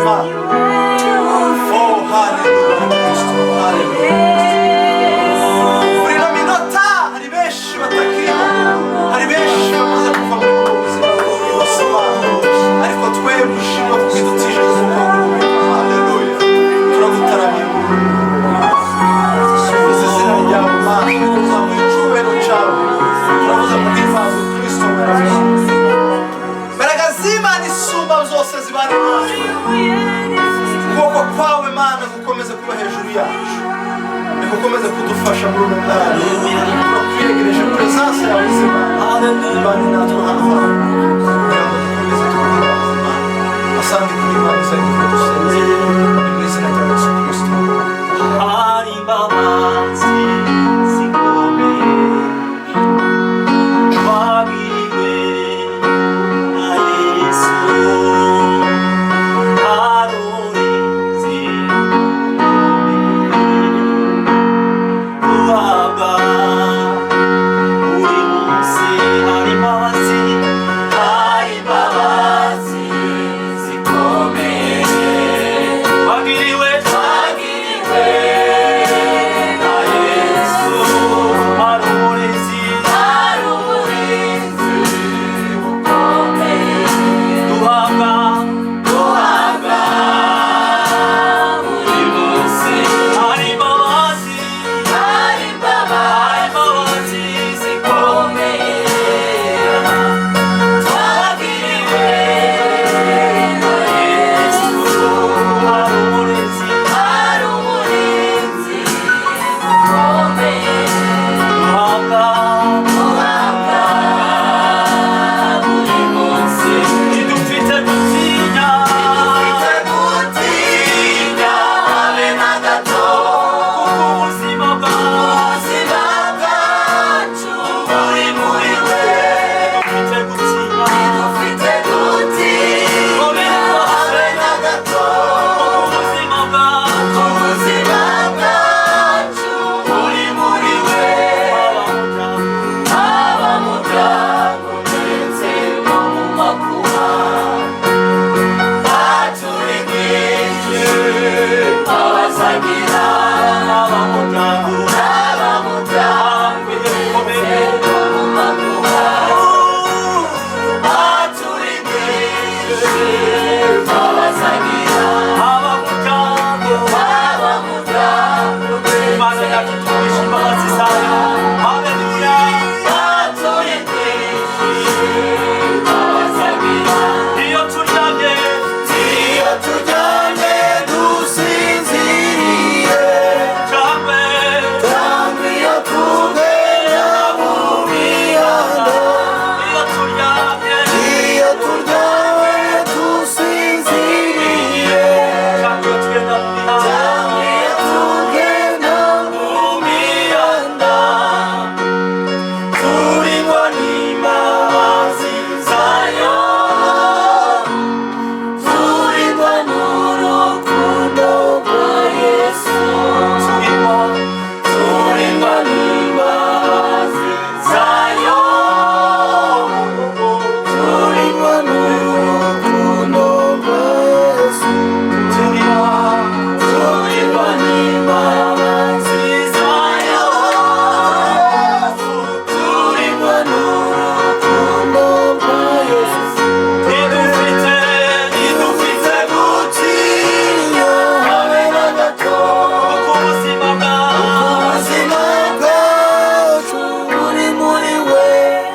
Mana. Oh, haleluya Kristo, haleluya. Muri ino minota hari benshi batakiriho, hari benshi bamaze kuva muri buno buzima bwose, Mana, ariko twebwe ushimwa kuko idutije umwuka wo guhumeka. Haleluya, turagutaramira, tuvuze izina ryawe, Mana, tuzamuye icyubahiro cyawe, turavuze ngo himbazwe Kristo wera. Imbaraga z'Imana isumba zose zibane natwe, ukuboko kwawe, Mana, gukomeze kuba hejuru yacu, reka ukomeze kudufasha muri uno mwanya. Turakwiyegereje, presence yawe z'Imana ibane natwe hano hantu kugira ngo dukomeze tuguhimbaze, Imana. Asante kuri Imana izayikora. Dusenze ni mu izina rya Yesu Kristo. Hari imbabazi zikomeye twagiriwe na Yesu, hari uburinzi bukomeye duhabwa buri munsi. Hari imbabazi, hari imbabazi zikomeye twagiriwe, twagiriwe na Yesu. Hari uburinzi, hari uburinzi bukomeye duhabwa, duhabwa buri munsi. Hari imbabazi, hari imbabazi zikomeye twagiriwe na Yesu. Hari uburinzi, hari uburinzi bukomeye duhabwa, duhabwa buri munsi. Ntidufite gutinya, ntidufite gutinya habe na gato, kuko ubuzima ubuzima bwacu buri muri we. Ntidufite gutinya, ntidufite gutinya habe na gato, kuko ubuzima bwacu, ubuzima bwacu buri muri we. Haba mu byago ndetse no mu makuba, aturindije abazagira. Haba mu byago, haba mu byago ndetse no mu makuba, aturindije abazagira. Haba mu byago, haba mu byago. Imana yacu tuwishe imbabazi zayo. Haleluya, aturindije abazagira. Iyo turyamye, Iyo turyamye dusinziriye, cyangwa cyangwa iyo tugenda mu mihanda, iyo turyamye, iyo turyamye dusinziriye, cyangwa iyo tugenda mu mihanda, cyangwa iyo tugenda mu mihanda, turindwa n'imbabazi zayo, turindwa n'urukundo rwa Yesu, turindwa, turindwa n'imbabazi zayo, turindwa n'urukundo rwa Yesu, turindwa, turindwa n'imbabazi zayo, turindwa n'urukundo rwa Yesu. Ntidufite, Ntidufite gutinya habe na gato, kuko ubuzima bwacu, ubuzima bwacu buri muri we.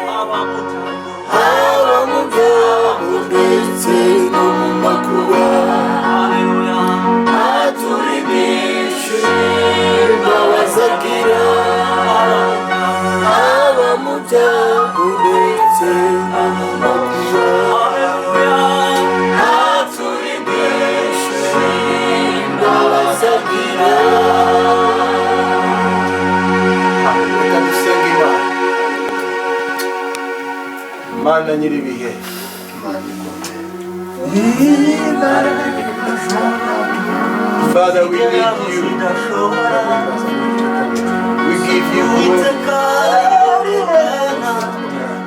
Haba mu byago, Haba mu byago ndetse no mu makuba, haleluya, aturindishe imbabazi agira. Haba mu byago ndetse no mu makuba, haleluya, aturindishe imbabazi agira. Reka dusenge Imana. Mana nyir'ibihe, Imana ikomeye. Father, we need you. We give you glory.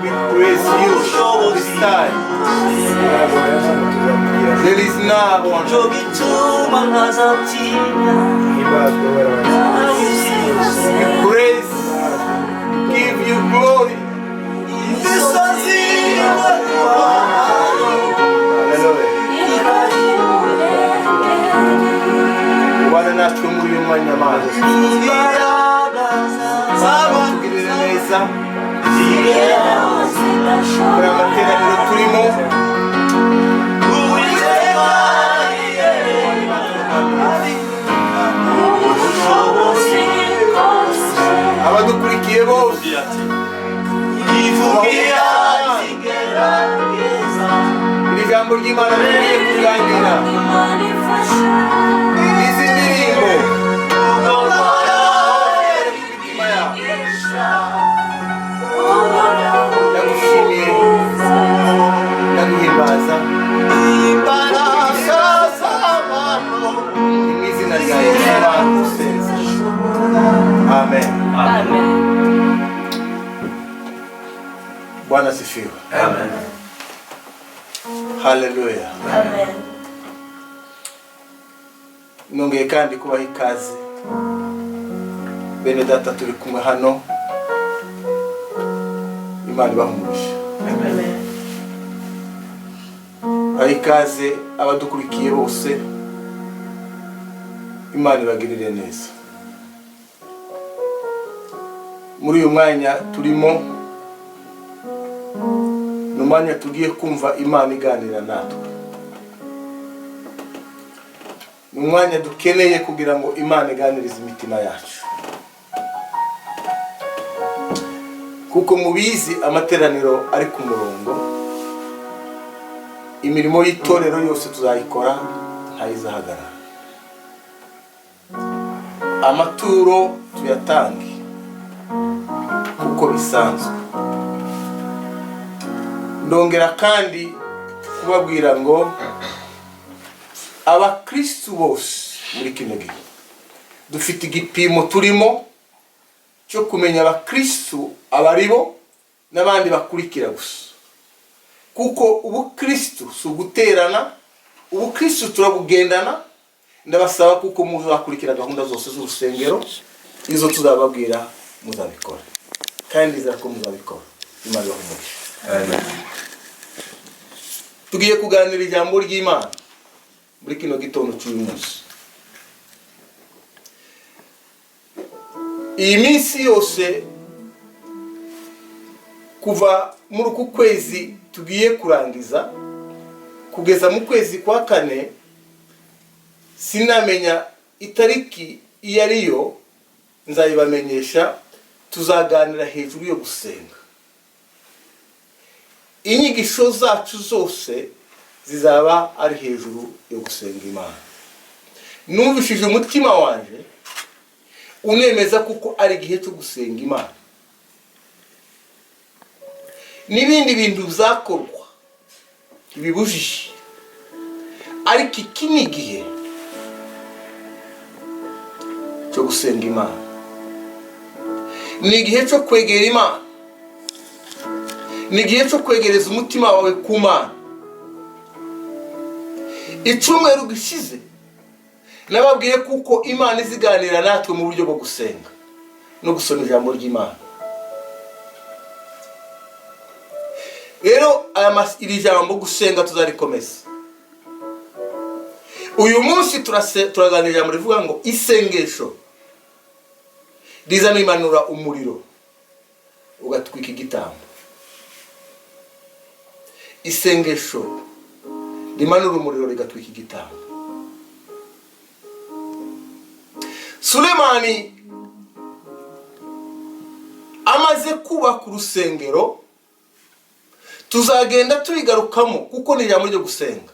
We praise you this time. There is ntabona. Nicyo gituma ntazatinya. Himbazwe wera. We praise, give you glory. Imisozi. Hallelujah. Ubana natwe muri uyu mwanya, Mana. Imbaraga Tugirire neza muri amateraniro turimo. Uwiteka ubushobozi bwose. Abadukurikiye bose, ivugira ati gerageza. Iri jambo ry'Imana tugiye kuganira, izi ndirimbo, imitima yabo. Ndagushimiye, ndaguhimbaza. Imbaraga z'abantu. Ni mu izina rya Yesu Imana dusenze, amen. Amen. Bwana asifiwe. Haleluya. Nongeye kandi kubaha ikaze, bene data turi kumwe hano. Imana ibaha umugisha. Baha ikaze abadukurikiye bose, Imana ibagirire neza. Muri uyu mwanya turimo, ni umwanya tugiye kumva Imana iganira natwe. Ni umwanya dukeneye kugira ngo Imana iganirize imitima yacu, kuko mubizi amateraniro ari ku murongo, imirimo y'itorero yose tuzayikora, ntayizahagarara. Amaturo tuyatange kuko bisanzwe. Ndongera kandi kubabwira ngo abakristu bose muri kino gihe dufite igipimo turimo cyo kumenya abakristu abaribo n'abandi bakurikira gusa, kuko ubukristu si uguterana, ubukristu turabugendana. Ndabasaba kuko muzakurikira gahunda zose z'urusengero, izo tuzababwira muzabikora, kandi ndizera ko muzabikora. Imana ibahe umugisha. Tugiye kuganira ijambo ry'Imana muri kino gitondo cy'uyu munsi. Iyi minsi yose kuva muri uku kwezi tugiye kurangiza kugeza mu kwezi kwa kane, sinamenya itariki iyo ariyo, nzayibamenyesha, tuzaganira hejuru yo gusenga. Inyigisho zacu zose zizaba ari hejuru yo gusenga Imana. Numvishije umutima wanje unemeza kuko ari igihe cyo gusenga Imana, n'ibindi bintu bizakorwa ntibibujije, ariko iki ni igihe cyo gusenga Imana, ni igihe cyo kwegera Imana, ni igihe cyo kwegereza umutima wawe ku Mana. Icyumweru gishize nababwiye kuko Imana iziganira natwe mu buryo bwo gusenga no gusoma ijambo ry'Imana. Rero iri jambo gusenga tuzarikomeza. Uyu munsi turaganira ijambo rivuga ngo isengesho rizana imanura umuriro ugatwika igitambo. Isengesho rimanura umuriro rigatwika igitambo. Sulemani amaze kubaka urusengero, tuzagenda tubigarukamo kuko ni ijambo ryo gusenga.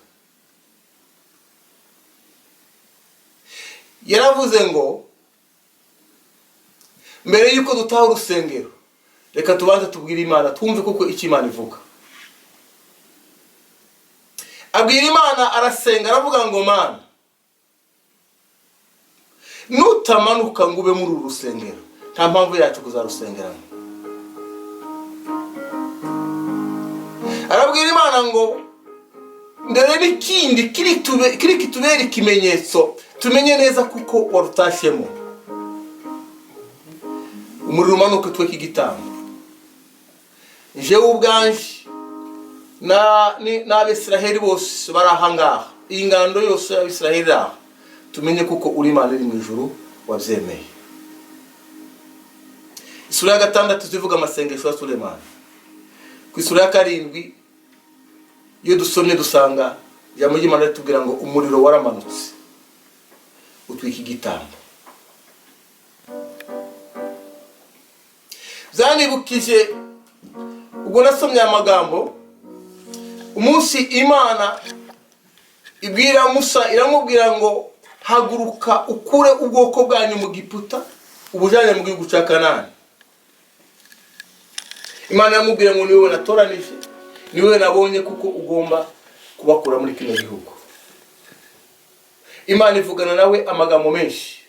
Yaravuze ngo mbere yuko dutaha urusengero, reka tubanze tubwire Imana, twumve kuko icyo Imana ivuga. Abwira Imana, arasenga, aravuga ngo: "Mana, nutamanuka ngo ube muri uru rusengero, nta mpamvu yacu kuzarusengeramo." Arabwira Imana ngo Ndore n'ikindi kiri kitubera ikimenyetso, tumenye neza kuko warutashyemo. Umuriro umanuka utwika igitambo. Jewe ubwanje n'Abisiraheli bose bari aha ngaha, iyi ngando yose y'Abisiraheli iri aha, tumenye kuko uri Imana iri mu ijuru wabyemeye. Isura ya 6 zivuga amasengesho ya Sulemani. Ku isura ya 7 iyo dusomye dusanga ijambo ry'Imana ritubwira ngo umuriro waramanutse utwika igitambo. Byanibukije ubwo nasomye aya magambo, umunsi Imana ibwira Musa, iramubwira ngo haguruka ukure ubwoko bwanyu mu Giputa ubujyane mu gihugu cya Kanani. Imana iramubwira ngo ni wowe natoranije, ni wowe nabonye kuko ugomba kubakura muri kino gihugu. Imana ivugana nawe amagambo menshi.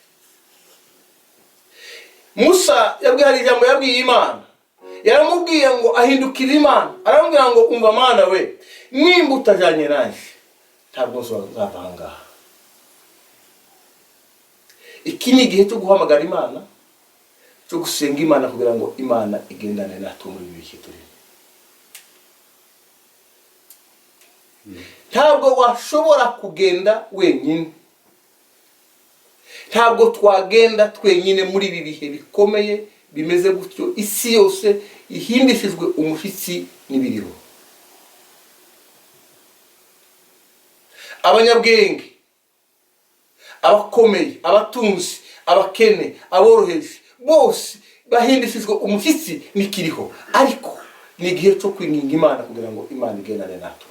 Musa yabwiye, hari ijambo yabwiye Imana, yaramubwiye ngo ahindukire Imana, aramubwira ngo umva Mana we, nimba utajyanye nanjye ntabwo nzava aha ngaha. Iki ni igihe cyo guhamagara Imana, cyo gusenga Imana kugira ngo Imana igendane natwe muri ibi bihe turimo. Ntabwo washobora kugenda wenyine, ntabwo twagenda twenyine muri ibi bihe bikomeye bimeze gutyo, isi yose ihindishijwe umushyitsi n'ibiriho. Abanyabwenge, abakomeye, abatunzi, abakene, aboroheje, bose bahindishijwe umushyitsi n'ikiriho. Ariko ni igihe cyo kwinginga Imana kugira ngo Imana igendane natwe.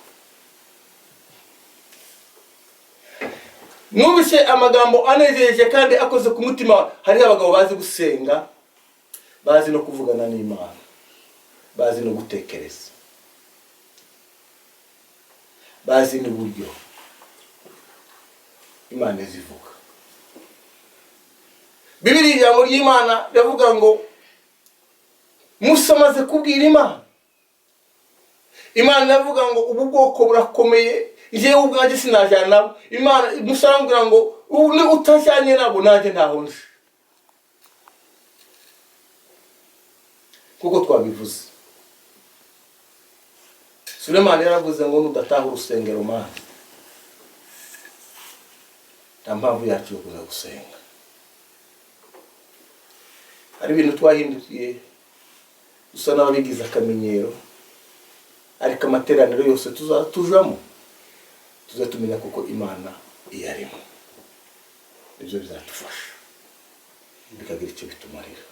Mwumvise amagambo anejeje kandi akoze ku mutima. Hariho abagabo bazi gusenga, bazi no kuvugana n'Imana, bazi no gutekereza, bazi n'uburyo Imana izivuga. Bibiliya ijambo ry'Imana riravuga ngo Musa amaze kubwira Imana, Imana iravuga ngo ubu bwoko burakomeye, njyewe ubwanjye sinajyana nabo. Imana Musa aramubwira ngo ni utajyanye nabo nanjye ntaho nje. Kuko twabivuze, Sulemani yaravuze ngo nudataha urusengero Mana, nta mpamvu yacu yo kuza gusenga. Hari ibintu twahindukiye dusa n'ababigize akamenyero, ariko amateraniro yose tuzatujamo tuzatumenya kuko Imana iyarimo. Ibyo bizatufasha bikagira icyo bitumarira.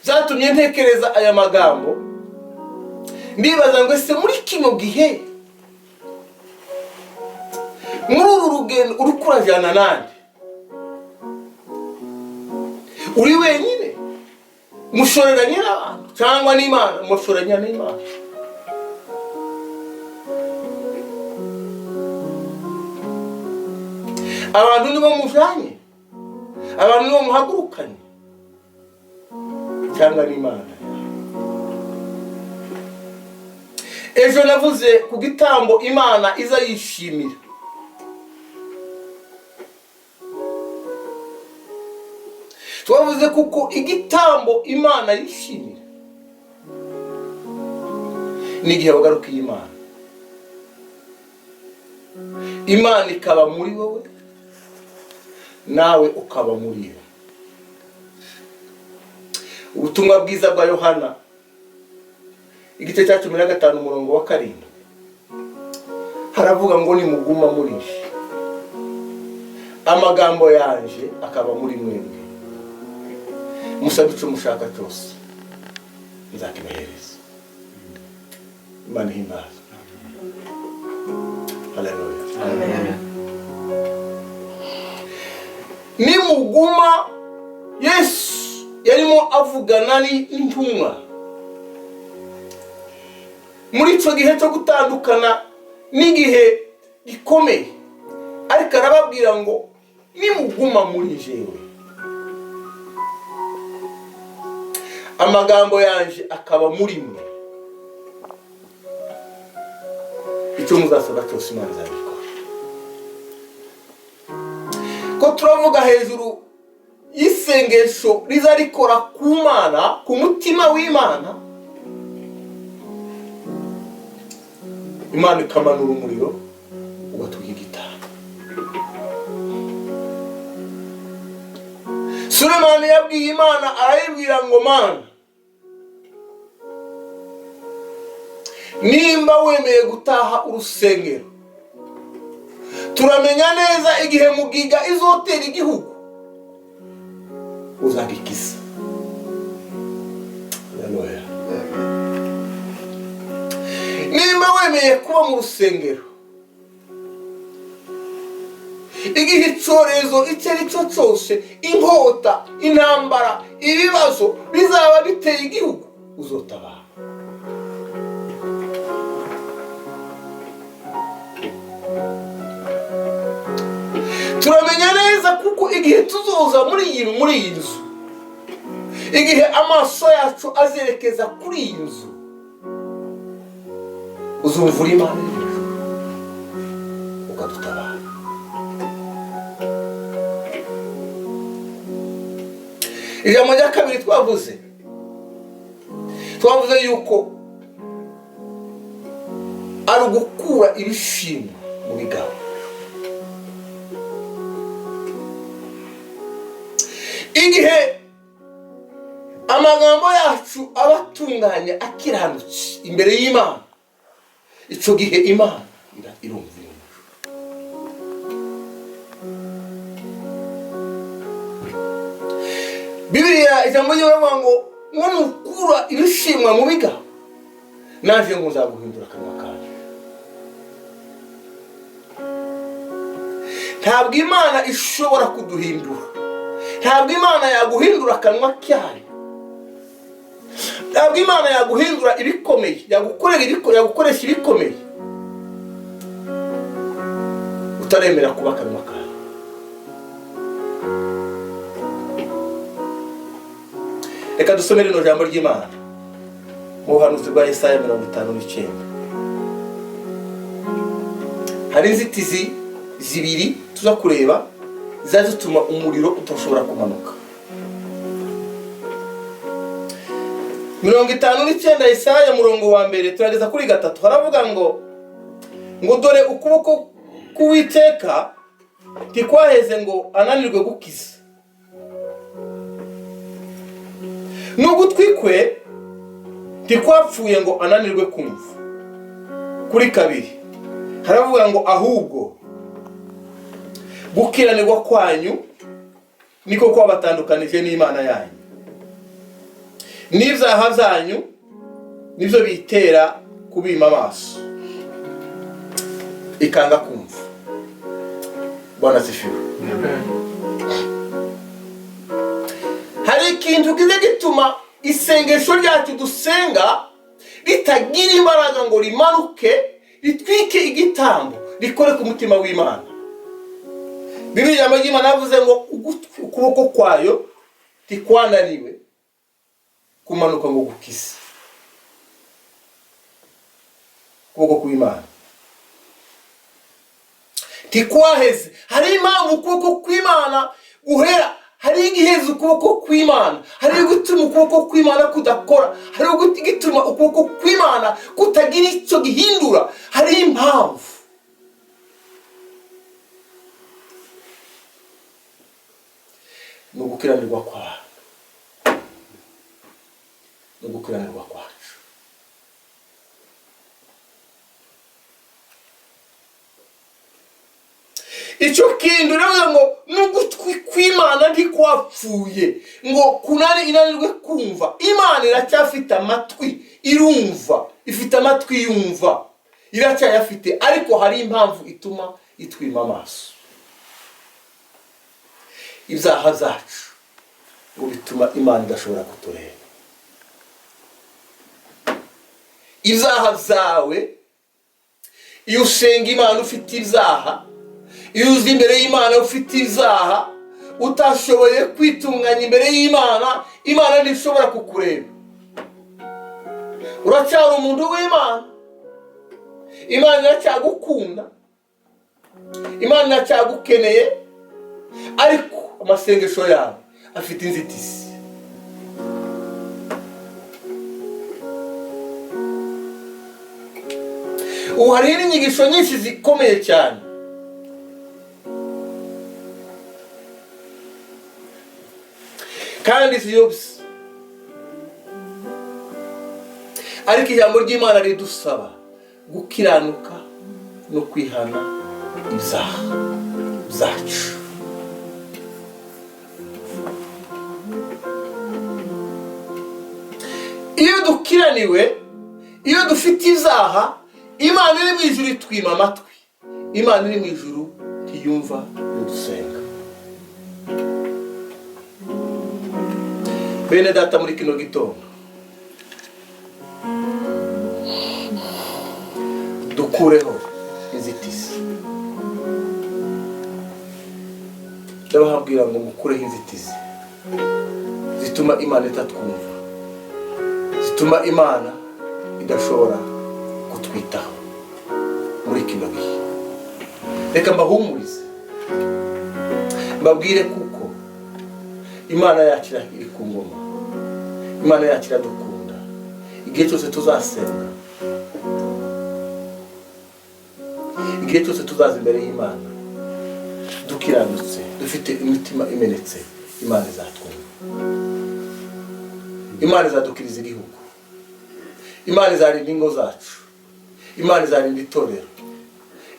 Byatumye ntekereza aya magambo, ndibaza ngo ese muri kino gihe, muri uru rugendo uri kurajyana nande? Uri wenyine? Mushoreranye n'abantu cyangwa n'Imana? Mushoreranye n'Imana. Abantu nibo mujanye, abantu nibo muhagurukanye, cyangwa n'Imana? Ejo navuze ku gitambo Imana iza yishimira. Twavuze kuko igitambo Imana yishimira ni igihe wagarukiye Imana, Imana ikaba muri wowe nawe ukaba muri yo. Ubutumwa bwiza bwa Yohana igice cya 15 umurongo wa 7 haravuga ngo nimuguma muri nje, amagambo yanje akaba muri mwebwe, musabe icyo mushaka cyose nzakibahereza. Imana ihimbazwe. Haleluya. Amen. Nimuguma, Yesu yarimo avugana n'intumwa muri icyo gihe cyo gutandukana n'igihe gikomeye, ariko arababwira ngo nimuguma muri jewe, amagambo yanje akaba muri mwe, Icyo muzasaba cyose Imana izabikora. Ko turavuga hejuru y'isengesho riza rikora ku Mana, ku mutima w'Imana, Imana ikamanura umuriro ugatwika igitambo. Sulemani yabwiye Imana, arayibwira ngo: "Mana, nimba wemeye gutaha urusengero, turamenya neza igihe mugiga izotera igihugu uzagikiza." Haleluya. Nimba wemeye kuba mu rusengero, igihe icyorezo icyo ari cyo cyose, inkota, intambara, ibibazo bizaba biteye igihugu, uzotabara. Turamenya neza kuko igihe tuzoza muri iyi nzu, igihe amaso yacu azerekeza kuri iyi nzu, uzumvura Imana iri mu ijuru ukadutabara. Ijambo rya kabiri twavuze yuko ari ugukura ibishimwa mu bigabo. Igihe amagambo yacu aba atunganye, akiranutse imbere y'Imana, icyo gihe Imana irumva iri mu ijuru. Bibiliya, ijambo ry'Imana ngo nukura ibishimwa mu bigabo, naje ngo nzaguhindura akanwa kanjye. Ntabwo Imana ishobora kuduhindura, ntabwo Imana yaguhindura akanwa kayo, ntabwo Imana yaguhindura ibikomeye, yagukorera yagukoresha ibikomeye utaremera kuba akanwa kayo. Reka dusome rino jambo ry'Imana mu buhanuzi bwa Yesaya 59. Hari inzitizi zibiri tuza kureba ziza zituma umuriro udashobora kumanuka. 59 Yesaya, murongo wa mbere turageza kuri gatatu, haravuga ngo: "Dore ukuboko k'Uwiteka ntikwaheze ngo ananirwe gukiza, n'ugutwi kwe ntikwapfuye ngo ananirwe kumva." Kuri kabiri haravuga ngo: "Ahubwo gukiranirwa kwanyu niko kwabatandukanije n'Imana yanyu, n'ibyaha byanyu nibyo bitera kubima amaso ikanga kumva." Bwana asifiwe. Hari ikintu kiza gituma isengesho ryacu dusenga ritagira imbaraga ngo rimanuke, ritwike igitambo, rikore ku mutima w'Imana. Bibiliya, ijambo ry'Imana yavuze ngo ukuboko kwayo ntikwananiwe kumanuka ngo gukize. Ukuboko kw'Imana ntikwaheze. Hari impamvu ukuboko kw'Imana guhera, hari igiheza ukuboko kw'Imana, hari gutuma ukuboko kw'Imana kudakora, hari gutuma ukuboko kw'Imana kutagira icyo gihindura. Hari impamvu. Ni ugukiranirwa kwawe, ni ugukiranirwa kwacu. Icyo kintu rero ngo n'ugutwi kw'Imana ntikwapfuye ngo kunani inanirwe kumva. Imana iracyafite amatwi, irumva, ifite amatwi yumva, iracyayafite, ariko hari impamvu ituma itwima amaso. Ibyaha byacu ngo bituma Imana idashobora kutureba. Ibyaha byawe, iyo usenga Imana ufite ibyaha, iyo uza imbere y'Imana ufite ibyaha, utashoboye kwitunganya imbere y'Imana, Imana ntishobora kukureba. Uracyari umuntu w'Imana. Imana iracyagukunda, Imana iracyagukeneye, ariko amasengesho yawe afite inzitizi. Ubu hariho inyigisho nyinshi zikomeye cyane kandi ziyobye, ariko ijambo ry'Imana ridusaba gukiranuka no kwihana ibyaha byacu. Iyo dukiraniwe, iyo dufite ibyaha, Imana iri mu ijuru itwima amatwi. Imana iri mu ijuru ntiyumva iyo dusenga. Bene data, muri kino gitondo dukureho inzitizi. Ndababwira ngo mukureho inzitizi zituma Imana itatwumva, zituma Imana idashobora kutwitaho muri kino gihe. Reka mbahumurize, mbabwire kuko Imana yacu iri ku ngoma, Imana yacu iradukunda. Igihe cyose tuzasenga, igihe cyose tuzaza imbere y'Imana dukiranutse, dufite imitima imenetse, Imana izatwumva. Imana izadukiriza igihugu, Imana izarinda ingo zacu, Imana izarinda itorero,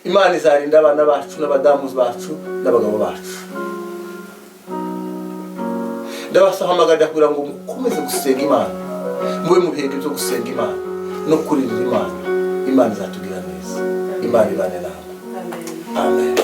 Imana izarinda abana bacu n'abadamu bacu n'abagabo bacu. Ndabasahamagarira kugira ngo mukomeze gusenga Imana, mube mu bihe byo gusenga Imana no kuririra Imana. Imana izatugira neza. Imana ibane nawe. Amen.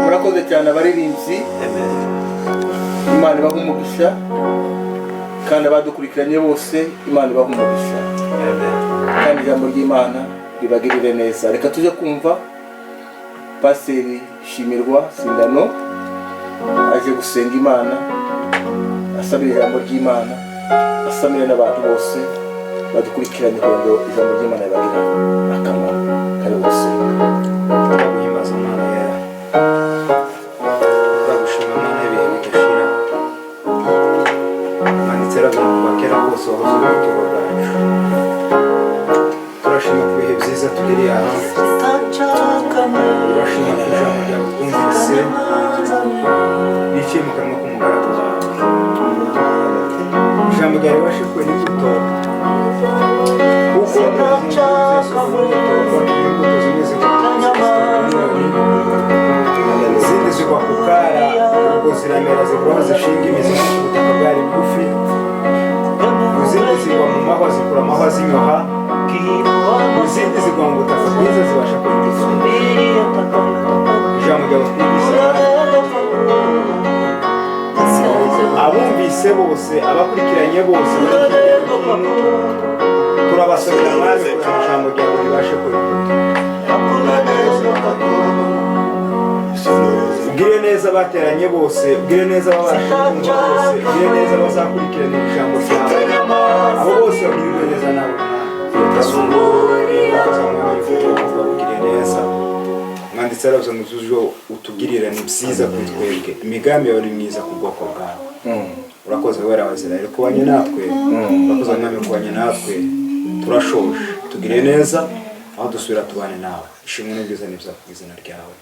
Murakoze cyane abaririmbyi, Imana ibahe umugisha, kandi abadukurikiranye bose Imana ibahe umugisha, kandi ijambo ry'Imana ribagirire neza. Reka tujye kumva Pasiteri Shimirwa Sindano aje gusenga Imana, asabira ijambo ry'Imana, asamire n'abantu bose badukurikiranye kugira ngo ijambo ry'Imana ribagire akamaro. Kari gusenga. Turaguhimbaza Mana yera, turagushima Mana y'ibihe bidashira. Manditse ragana kuva kera kose wahoze uri ubuturo bwacu. Turashima ku bihe byiza tugiriye aha, turashima ku ijambo ryawe twumvise riciye mu kanwa k'umugaragu wawe. Ijambo ryawe ribashe kwera imbuto, kuko imbuto zimwe zigwa izindi zigwa ku kara, ubwo ziramera zikura zishinga imizi ku butaka bwari bugufi, izindi zigwa mu mahwa zikura amahwa zinyoha. Izindi zigwa mu butaka bwiza, zibasha kubigiza ijambo ryawe twumvise. Abumvise bose, abakurikiranye bose bari hirya no hino, turabasabira, Mwami, kugira ngo ijambo ryawe ribashe kubikora. Ubwire neza abateranye bose, ubwire neza ababasha kumva bose, ubwire neza abazakurikirana ijambo ryawe. Abo bose bagirirwe neza nawe, Mwami. Urakoze, Mwami, kuko babugiriye neza. Umwanditsi yaravuze ngo ujo utugirira ni byiza kuri twebwe, imigambi yawe ni myiza ku bwoko bwawe. Urakoze, wera wa Israel, kubanye natwe. Urakoze, Mwami, kubanye natwe. Turashoje, tugire neza aho dusubira, tubane nawe. Ishimwe n'ubwiza n'ibyawe ku izina ryawe.